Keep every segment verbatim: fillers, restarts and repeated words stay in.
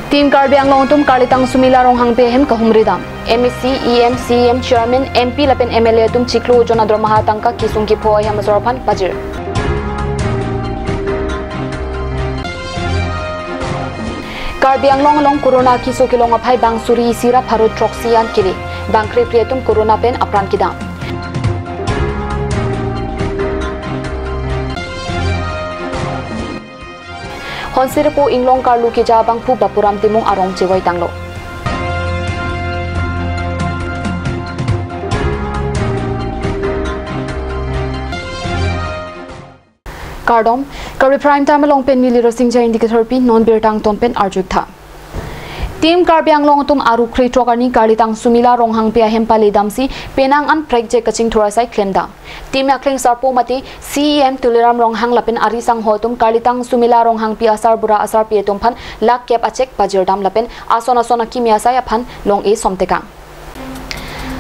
Team Karbi Anglong atum Karlitang Sumila Ronghangpi ahem kahumri dam. M A C, E M, C E M, Chairman, M P lapen M L A atum chiklo ojon adormaha tangka kisung kipho ahem asor aphan pajir. Karbi Anglong along Corona keso kelong aphai bang suri isi ra pharo throksi an kele. Bang krepri atum Corona pen apran kedam. Honsirpo Inglong Karlu keja abangphu Bapuram Timung arong chevoi tanglo. Kardom, Karbi Prime Time along pen neli Rosingja Indi ketherpi, non birta angton pen arjuktha. Team Karbi Anglong atum aru krethrok arni Karlitang Sumila Ronghangpi ahem pale damsi penang an prekjek kachingthur asai klemdam. Team akleng sarpo mate C E M Tuliram Ronghang lapen ari sangho atum Karlitang Sumila Ronghangpi asarbura asarpi atum aphan lakh kep achek pajirdam lapen ason ason akimi asai aphan long-e somtekang.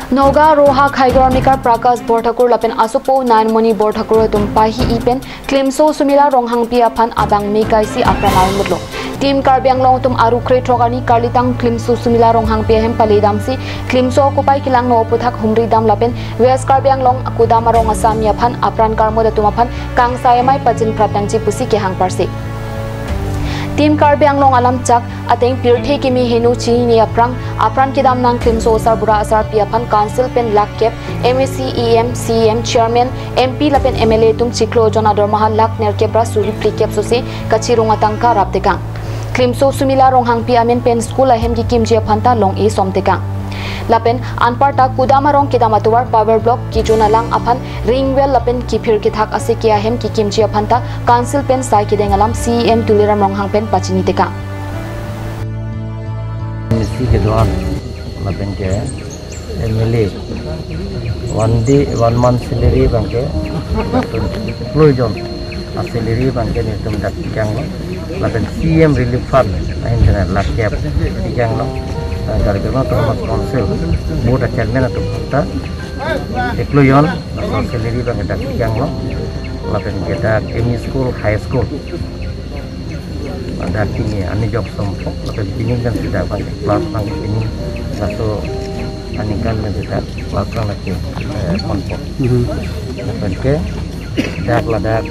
Noga Roha Khaigarmikar Prakash Borthakur lapen asopo Nayanmoni Borthakur atum pahi-i pen Klimso Sumila Ronghangpi aphan abang mekaisi apran armutlo. Team Karbi Anglong atum aru krethrok arni Karlitang Klimso Sumila Ronghangpi ahem pale damsi Klimso kopai kelangno aputhak humri dam lapen West Karbi Anglong kudam arong asami aphan apran karmut atum aphan kangsai amei pachin prap nangji pusi kehang parsi. Team Karbi Anglong alam chak ateng pirthe kimi heno chinine aphrang apran kedam nang Klimso asarbura asarpi aphan Council pen lakh kep, M A C, E M, C E M, Chairman, M P lapen M L A atum chiklo ojon adormaha lakh nerkep ra suri phlikep sose kachirung atangka raptekang. Klimso Sumila Ronghangpi amen pen school ahem kekimji aphan ta long-e somtekang. Lapen anparta kudam arong kedam atovar power block kejun alang aphan ring well lapen kephir kethak aseke ahem kekimji aphan ta Council pen sai kedeng alam C E M Tuliram Ronghang pen pachinitekang. M A C kedo-an lapen ke M L A one day, one month salary abangke chiklo ojon asalary abangke netum dak tikanglo. Lapen C E M relief fund ahin tena lakh kep tikanglo. Lapen Karbi Anglong Autonomous Council board achairman atum ta chiklo ojon asalary abangke dak tikanglo. Lapen ke dak M E school, high school, dak tini ani jok sompo, lapen tini kan sida abang class abang tini, laso aningkan kan sida class abang lagi, eh, sompo. Mhm. Lapen ke dak ladak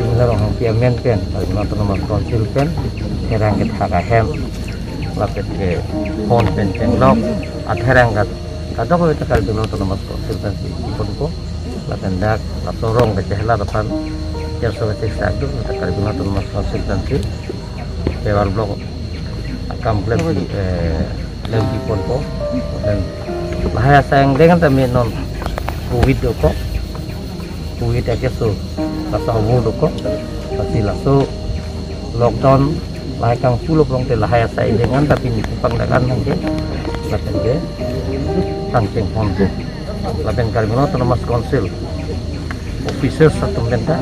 Sumila Ronghangpi amen pen, lapen Autonomous Council pen therang kethak ahem, lapen ke phone pen chenglok atherang kat kadokave ta Karbi Anglong Autonomous Council pensi kiponpo. Lapen dak laso arong kachehela aphan, kerso kachehsak do ta Karbi Anglong Autonomous Council pensi power block akam klemsi, eh, klem kiponpo. Lapen lahai asai angdeng ta me non covid dokok, covid akeso laso avo dokok, lasi laso lockdown lahai kangpulo pulangte lahai asai angdeng an ta pini pangdakan nangke, lapen ke tangcheng ponpo. Lapen Karbi Anglong Autonomous Council officers atum pen ta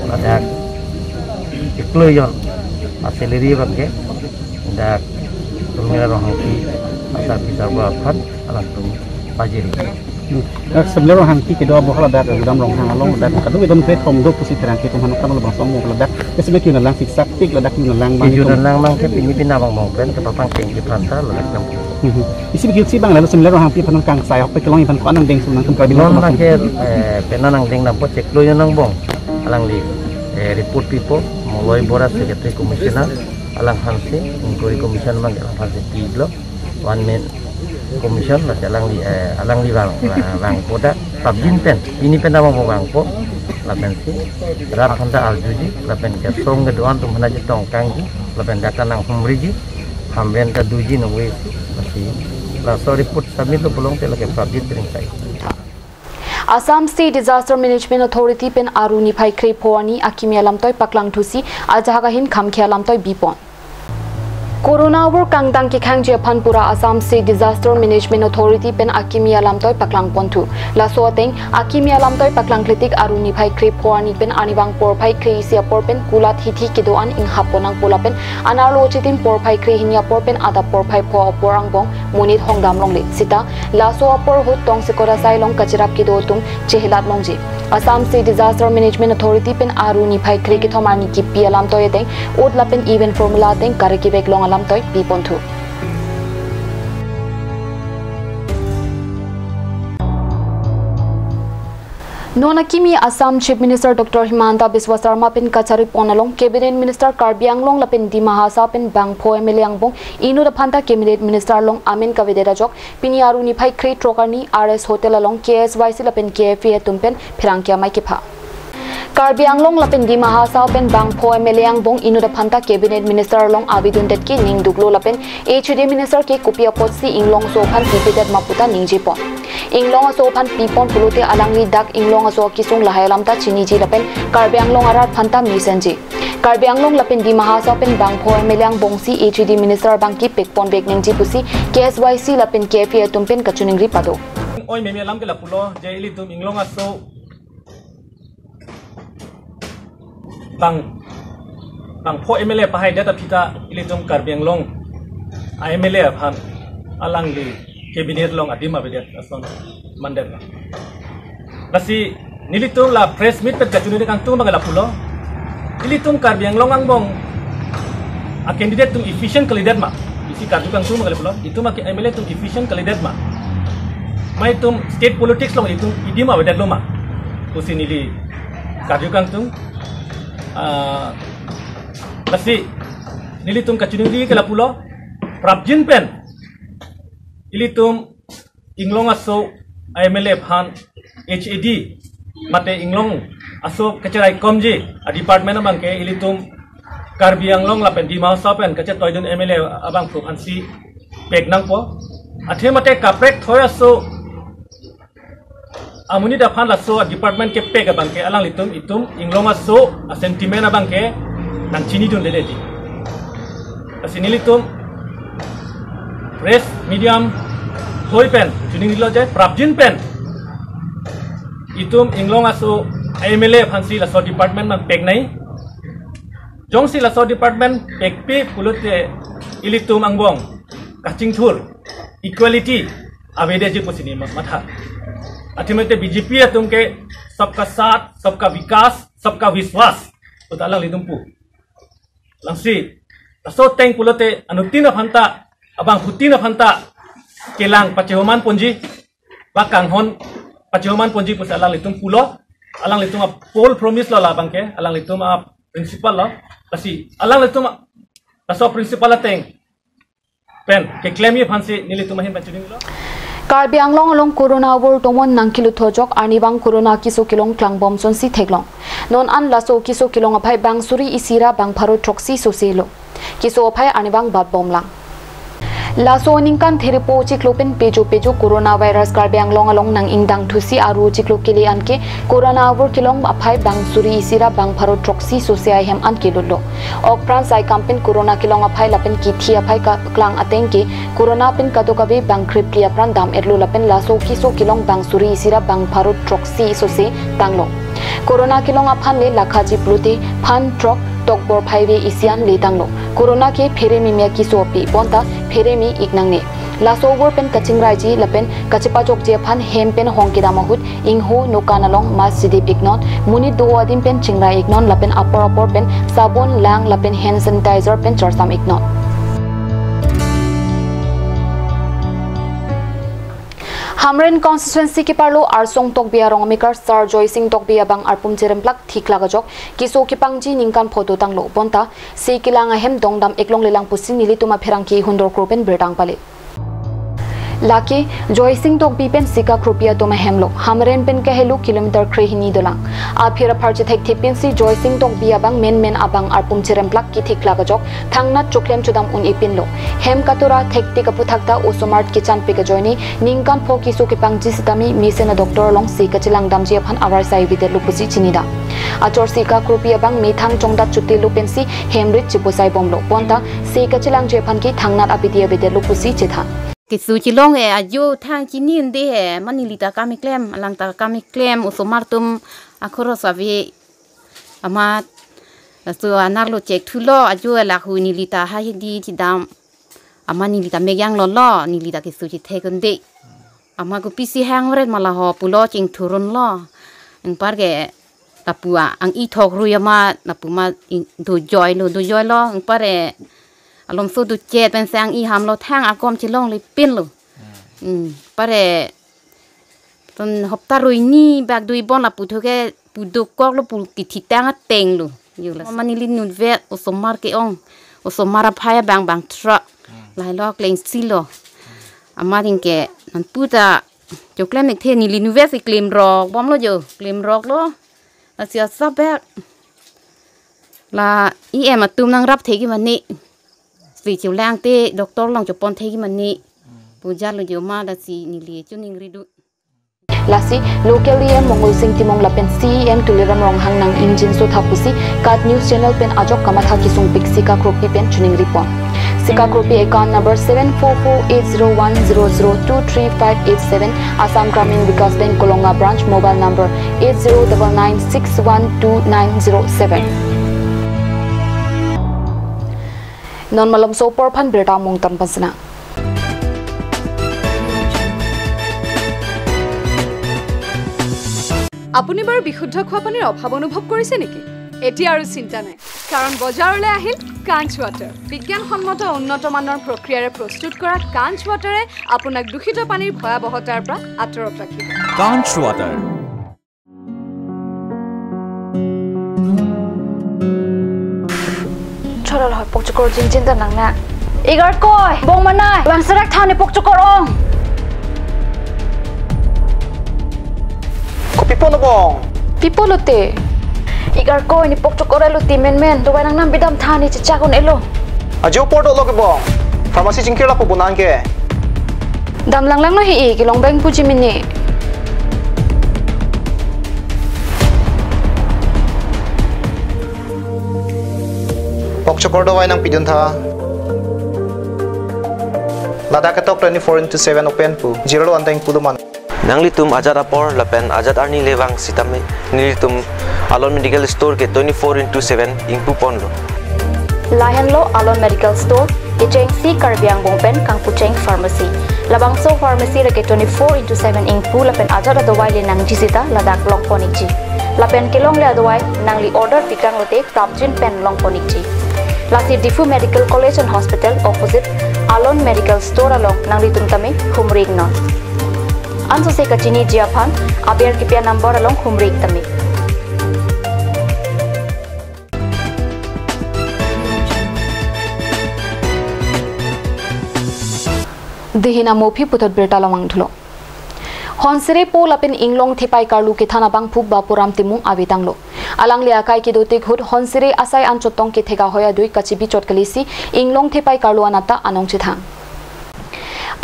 ladak chiklo ojon asalary abangke dak Sumila Ronghangpi asarpi asarbura aphan alangtum pajiri. Hmm. Dak Sumila Ronghangpi kedo abo hala dak Gudam Ronghang along dak kadokave don platform do pusi therang ke tum hanu kan labangso mo hala dak. Isi be kejun alang siksak tik ladak kejun alang abang kejun alang abangke pini pini abang mong pen kepapangcheng ke aphan ta ladak nam. Hmm. Isi be kejun si abang lalu Sumila Ronghangpi aphan kangsai ahok pe kelong aphan ko-an angdeng sum nangtum Karbi non Anglong nangke, eh, penang angdeng dampo chiklo ojon angbong. Alangli, eh, report pipo, Moloi Bora Secretary Commissioner, alangphansi, Inquiry Commission abang alangphansi pilo, one man commission, lasi alangli, eh, alangli vang, vang, vangpo dak, prapjin pen, pini pen abang vangpo, lapensi, rat aphan ta arjuji, lapen ke song kedo-an atum aphan ta chetongkangji, lapen dak ta nanghumriji, hamren ta doji nungve, lasi, laso report submit lo pulangte lake prapjin pen sai. Assam State Disaster Management Authority pen aru niphai krepho arni akimi alamtoi paklangthusi ajahak ahin khamkhe alamtoi bipon. Corona avur kangdang kekhangji aphan pura Assam State Disaster Management Authority pen akimi alamtoi paklangponthu. Laso ateng akimi alamtoi paklangkletik Aru niphai krepho arni pen arnivang porphai kre-isi apor pen kulat hithi kedo-an inghap ponnangpo lapen anerlo chitim porphai krehini apor pen adap porphai pho apor angbong monit hongdam longle. Sita laso apor ahut tongsekot asai along kacherap kedo atum chehelat longji. Assam State Disaster Management Authority pen Aru niphai kre kethom arni kipi alamtoi ateng ut lapen even formula ateng kare kevek long alamtoi piponthu. Non akimi Assam Chief Minister Doctor Himanta Biswa Sarma pen kacharipon along Cabinet Minister Karbi Anglong lapen Dima Hasao pen bangpho M L A angbong inut aphanta Cabinet Minister along amen kavedet ajok pini Aru niphai kretrok arni R S Hotel along K S Y C lapen K F A atum pen pherangke amei kepha. Karbi Anglong lapen Dima Hasao pen bangpho M L A angbong inut aphanta Cabinet Minister along avedundet ke ningduklo lapen H A D Minister ke kopi apotsi Inglong aso aphan pipedet ma puta ningjepon. Inglong aso aphan pipon pulote alangli dak Inglong aso akisung lahai alam ta chiniji lapen Karbi Anglong arat aphanta mesenji. Karbi Anglong lapen Dima Hasao pen bangpho M L A angbongsi H A D Minister abang kepekponvek nangji pusi K S Y C lapen K F A atum pen kachiningri pado. Oi meme alam ke lapulo, je ilitum Inglong aso bang, bangpho M L A pahaidet aphi ta ilitum Karbi Anglong a M L A aphan alangli Cabinet along adim avedet ason mandet. Lasi nelitum la press meet pen kachiningri kangtung abang lapulo. Ilitum Karbi Anglong angbong a candidate atum efficient kalidet ma? Isi karju kangtung abang lapulo. Itum a M L A atum efficient kalidet ma? Ma itum state politics along itum idim avedetlo ma? Pusi neli karju kangtung. Ah, lasi nelitum kachiningri ke lapulo. Prapjin pen ilitum Inglong aso a M L A aphan H A D mate Inglong aso kachiraikomji a department abang ke ilitum Karbi Anglong lapen Dima Hasao pen kachetoidun M L A abangphu aphansi pek nangpo. Athe mate kaprek thoi aso amonit aphan laso a department kepek abang ke alanglitum itum Inglong aso a sentiment abang ke nangchinidunledetji. Lasi nelitum press medium hoi pen chiningrilo je prapjin pen itum Inglong aso M L A aphansi laso department abang peknei. Jongsi laso department pekpe pulote ilitum angbong kachingthur equality avedetji pusi neli ma-, matha. Athe mate B J P atum ke sabka saath, sabka vikas, sabka vishwas puta alanglitum pu. Lasi laso ateng pulote anuttin aphanta, abangphutin aphanta kelang pachehomanponji, ba kanghon pachehomanponji pusi alanglitum pulo. Alanglitum a poll promise lo labang ke, alanglitum a principle lo. Lasi alanglitum a, laso principle ateng pen keklemji aphansi nelitum ahin pen chininglo. Karbi Anglong along Corona avur tomon nangkelut thojok arnivang Corona keso kelong klangbom asonsi theklong. Non an laso keso kelong aphai bang suri isi ra bang pharo throksi sose lo. Keso aphai arnivang batbomlang. Laso aningkan thirpo chiklo pen pejo pejo Corona virus Karbi Anglong along nang-ingdang thusi Aru chiklo kele anke Corona avur kelong aphai bang suri isi ra bang pharo throksi sose ahem an kelutlo. Okpran saikam pen Corona kelong aphai lapen kithi aphai keklang ateng ke Corona pen kadokave bang krepli apran dam-etlo lapen laso keso kelong bang suri isi ra bang pharo throksi sose tanglo. Corona kelong aphan le lakhaji pulote phan throk tokbor phaive isi an le tanglo. Corona ke phere meme keso api bonta phere me-ik nangne. Laso avur pen kachingraiji lapen kachepachokji aphan hem pen hong kedam ahut ingho nokan along mask chidip-iknon, monit do adim pen chingrai-iknon lapen apor apor pen sabon, lang lapen hand sanitizer pen charsam-iknon. Hamren constituency keparlo Arsong Tokbi arong amekar Sar Joysing Tokbi abang arpum cheremplak thiklak ajok keso kepangji ningkan pho dotanglo bonta se kelang ahem dongdam-ik longlelang pusi nelitum apherangke hundor kro pen birta pale. Lake Joysing Tokbi pen Sika Kropi atum ahemlo. Hamren pen kahelo kilometer krehini dolang. Aphir aphar chethekthe pensi Joysing Tokbi abang menmen abang arpum cheremplak kethiklak ajok thangnat choklem chodam un-e pinlo. Hem katura thektik aphuthak ta osomar kechanpik ajoine ningkan pho keso kepangji sitame mesen a-doctor alongsi kachelang damji aphan avarsai avedetlo pusi chinidam. Achor sika kropi abang methang chongdat chotelo pensi hemrit chiposai bomlo. Bonta se kachelangji aphan ke thangnat abidi abidi lo pusi chethan. Keso chelong e ajo thang chini unde he, ma neli ta kam keklem, alang ta kam keklem, osomar atum akhoros ave amat, laso anerlo chek thulo, ajo lahai neli ta ha hedi chedam. Amat neli ta mek yang lolo, neli ta keso chethek unde. Amat kopisi hang vret ma laho pulo chingthurunlo. Anparke lapu a-ang-i thok rui amat, lapu ma in-, dojoilo, dojoilo. Anparke alomso dochet pensi ang-i hamlo, thang akom chelongle pinlo. Hmm, anparke ton hopta rui ni bak dui bon lapu thu ke pu dokoklo, pu kethitang atenglo. Yo la. Ma neli nutvet osomar ke-ong, osomar aphai abang bang truck. Hmm. Lahelo klengsilo. Amat anke nangpu ta choklem ekthe, neli nutvet si klemrok bomlo jo, klemroklo. Lasi asap bek la E M atum nangrap thek mane. Si cholang te doctor along chopon thek mane. Pu jalo jo ma, lasi neli choningri dun. Lasi local E M Mongol Sing Timung lapen C E M Tuliram Ronghang nang-ingjinso tha pusi KAT News Channel pen ajok kamatha kesung pik sika kropi pen choningripon. Sika kropi account number seven four four eight zero one zero zero two three five eight seven, Assam Gramin Vikas Bank Kolonga Branch, mobile number eight zero double nine six one two nine zero seven. Non malomso apor aphan birta mungtan pansina. আপুনি বাৰু বিশুদ্ধ খোৱা পানীৰ অভাৱ অনুভৱ কৰিছে নেকি? এতিয়া আৰু চিন্তা নাই, কাৰণ বজাৰলৈ আহিল কাঞ্চ ৱাটাৰ। বিজ্ঞানসন্মত উন্নত মানৰ প্ৰক্ৰিয়াৰে প্ৰস্তুত কৰা কাঞ্চ ৱাটাৰে আপোনাক দূষিত পানীৰ ভয়াৱহতাৰ পৰা আঁতৰত ৰাখিব। Kanch Water. Chorol hoi pokchokor jingjin ta nang na. Igarkoi, bong manai, bang serak thani pokchokor ong. Kopi ponlo bong? Pi ponlo te? Igarkoi, ne pokchokor elo ti menmen, dawai nangnam bidam thani chechak un-elo. Ajo apor dolo ke bong. Pharmacy chingkir lapu bonan ke. Dam langlanglo hi, kelong bang puji mini. Pokchokor dawai nangpidun tha. Ladak ketok twenty-four into seven open pu. Jirolo anteng pulo man. Nanglitum ajat apor lapen ajat arni le vang sitame nelitum Alon Medical Store ke twenty-four into seven ingpu ponlo. Lahenlo Alon Medical Store, kechengsi Karbi Anglong pen kangpucheng pharmacy. Labangso pharmacy lake twenty-four into seven ingpu lapen ajat adawai le nangji sita ladak longpon ikji. Lapen kelongle adawai nangli order pikang lote prapjin pen longpon ikji. Lasi Diphu Medical College and Hospital opposite Alon Medical Store along nanglitum tame humri iknon. Ansose kachiniji aphan aber kipi a-number along humri ik tame. Dihin amo aphi puthot birta lomang thulo. Honsere po lapen inglong thepai karlu kethan abangphu Bapuram Timung avetanglo. Alangli akai kedotik ahut Honsere asai an chotong kethek ahoi adui kachibi chot kalisi inglong thepai karlu anat ta anong chethang.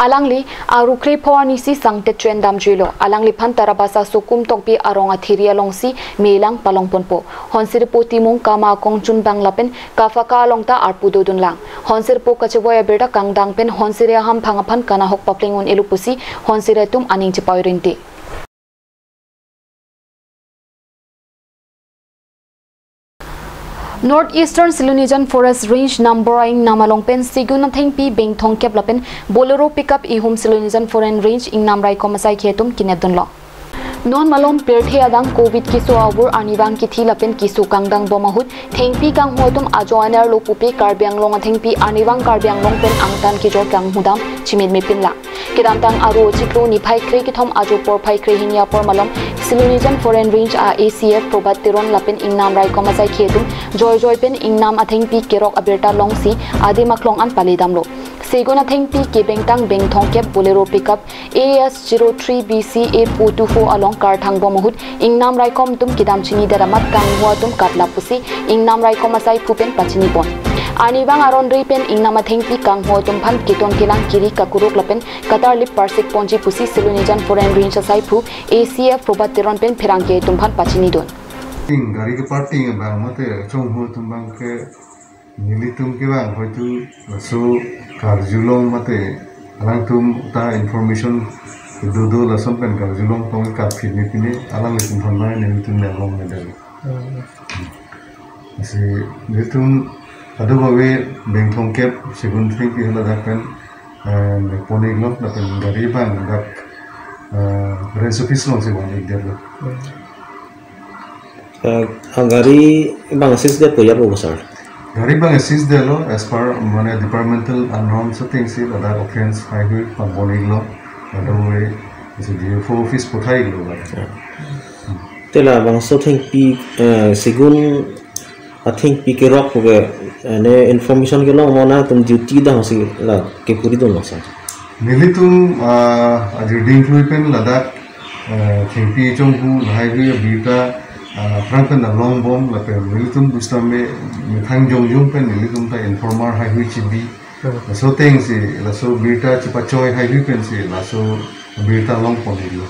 Alangli arukre pho arnisi sangtet chen damjuilo. Alangliphan Tarabasa Sokum Tokbi arong athiri alongsi melang palongponpo. Honsere po Timung kama akong chunbang lapen kaphaka along ta arpu dodunlang. Honsere po kachevoi abirta kangdang pen Honsere ahamphang aphan kanahok papleng un-elo pusi Honsere atum aning chepairinti. North Eastern Silonijan Forest Range number a ingnam along pen Segun athengpi beng thomkep lapen Bolero pickup ihum Silonijan Forest Range ingnam raikom asai ke atum kinep dunlo. Non malom pirthe adang covid keso avur arnivang kithi lapen keso kangdang bom ahut thengpi kanghu atum ajo anerlo pupe Karbi Anglong athengpi arnivang Karbi Anglong pen angtan kejor kanghudam chimit mepinlang. Kedamtang Aru achiklo niphai kre kethom ajo porphai kre hini apor malom Silonijan Forest Range a A C F Prabhat Teron lapen ingnam raikom asai ke atum joijoi pen ingnam athengpi kerok abirta longsi adim aklong an pale damlo. Segun athengpi kebengtang beng thomkep Bolero pickup A S zero three B C eight four two four along karthang bom ahut ingnam raikom atum kedam chinidet amat kanghu atum katlap pusi ingnam raikom asai phu pen pachinipon. Arnivang aron ri pen ingnam athengpi kanghu atum aphan keton kelang kiri kakuruk lapen katarlip parsik ponji pusi Silonijan Forest Range asai phu A C F Prabhat Teron pen pherangke atum aphan pachinidun. Ting, gari ke parking abang mate chonghu atum abang ke nelitum ke abang hoitu laso karjulong mate alangtum ta information dodo lason pen karjulong tong karphi ni pini alanglitum aphan nelitum le along medal. Hmm. Si nelitum adu babe bengthong kep segun thengpi haladak pen, eh, pon-iklo lapen gari abang dak, eh, range office alongsi pon-ikdetlo. Hmm. Eh, a gari abang seize det pu ya pu sir? Gari abang seize detlo as per mane departmental a norms atengsi ladak offence haihui pangpon-iklo. Ladak we si D F O office pathai-iklo ba. Ya. Te labangso thengpi, eh, segun athengpi kerok puke, eh, ne information kelong mo nangtum duty dangsi la kepuri dun lo sir? Nelitum, ah, ajir dingklui pen ladak, eh, thengpi chonghu lahaihui abirta, ah, aphrang pen along bom lapen nelitum pusitame methang jongjong pen nelitum ta informer haihui chibi. Hmm. Laso atengsi, laso birta chepachoi haihui pensi, laso birta longpon-iklo.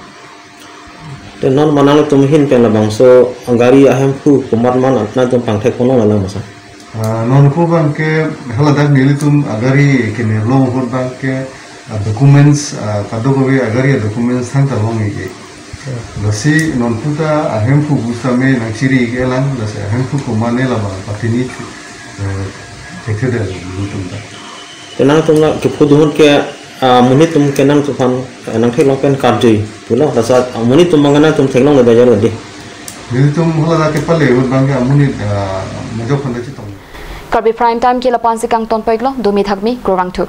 Te non ma nangtum ahin pen labangso gari ahemphu komat ma nangtum pangthek ponlong lalang ma sir? Ah, non ko abang ke haladak nelitum agari kene long ahut abang ke, ah, documents, ah, kadokave agari documents thangta long-ik. Lasi non puta ahemphu pusitame nangchiri-ik-elang, lasi ahemphu komatne labang patini, eh, thekthe detlo nelitum ta. Te nangtum la kephu dun ahut ke, ah, amonit atum ke nangtum aphan, eh, nangtheklong pen karjui pulo, lasi amonit atum abang nangtum theklongle dajalo dei. Nelitum haladak kepale ahut abang ke amonit, ah, majok aphan ta chetong. Karbi Prime Time ke lapu-ansi kangton pon-iklo, dumi thakmi, kurvangthu.